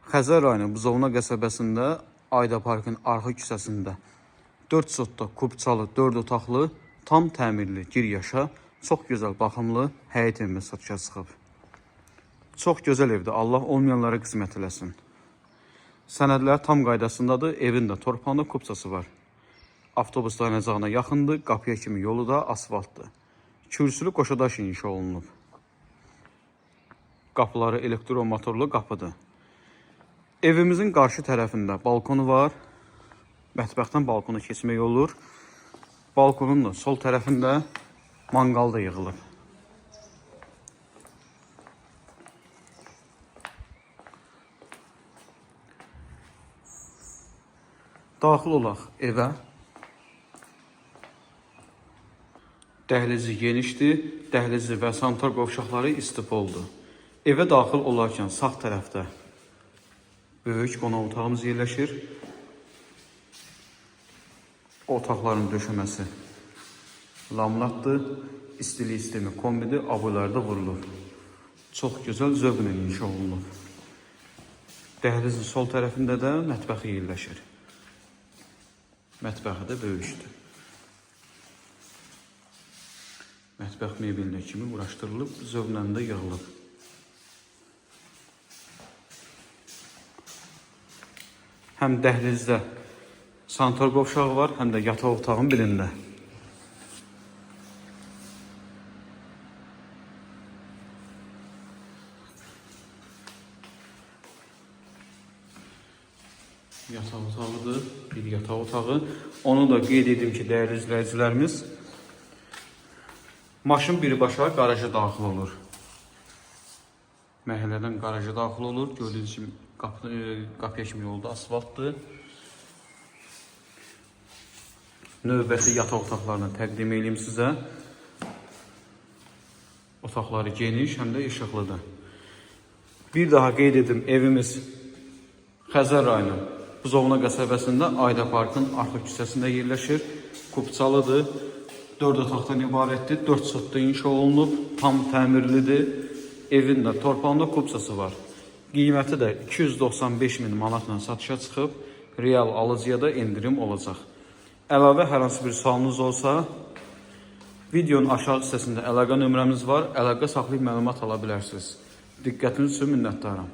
Xəzər rayonu Buzovna qəsəbəsində Ayda Parkın arxa küçəsində 4 sotda kubçalı, 4 otaqlı, tam təmirli, gir yaşa, çox gözəl baxımlı həyət evimiz satışa çıxıb. Çox gözəl evdir. Allah olmayanlara qismət eləsin. Sənədlər tam qaydasındadır. Evin də torpağında kubçası var. Avtobus dayanacağına yaxındır. Qapıya kimi yolu da asfaltdır. Kürsülü qoşadaş inşa olunub. Qapıları elektromotorlu qapıdır. Evimizin qarşı tərəfində balkonu var. Mətbəxdən balkona keçmək olur. Balkonun da sol tərəfində manqal da yığılıb. Daxil olaq evə. Dəhlizi genişdir. Dəhlizi və sanitar qovşaqları istifoldur. Evə daxil olarkən sağ tərəfdə böyük qonaq otağımız yerləşir. Otaqların döşəməsi laminatdır. İstilik sistemi kombidir, aboylar da vurulur. Çox gözəl zövqlə inşa olunub. Dəhlizin sol tərəfində də mətbəxi yerləşir. Mətbəxi də böyükdür. Mətbəx mebelinə kimi quraşdırılıb, zövqlə də yığılıb. Həm dəhlizdə sanitar qovşağı var, həm də yataq otağın birində. Yataq otağıdır, bir yataq otağı. Onu da qeyd edim ki, dəyərli izləyicilərimiz, maşın birbaşa qaraja daxil olur. Məhəllədən qaraja daxil olur. Gördüyünüz kimi qapıya kimi yolda asfaltdır. Növbəti yataq otaqlarını təqdim edeyim sizə. Otaqları geniş, həm də işıqlıdır. Bir daha qeyd edim, evimiz Xəzər rayonu Buzovna qəsəbəsində Ayda Parkın arxa küçəsində yerləşir. Kubçalıdır. 4 otaqdan ibarətdir. 4 sotda inşa olunub, tam təmirlidir. Evin də torpağında kubçası var. Qiyməti də 295 min manatla satışa çıxıb. Real alıcıya da endirim olacaq. Əlavə hər hansı bir sualınız olsa, videonun aşağı hissəsində əlaqə nömrəmiz var. Əlaqə saxlayıb məlumat ala bilərsiniz. Diqqətiniz üçün minnətdaram.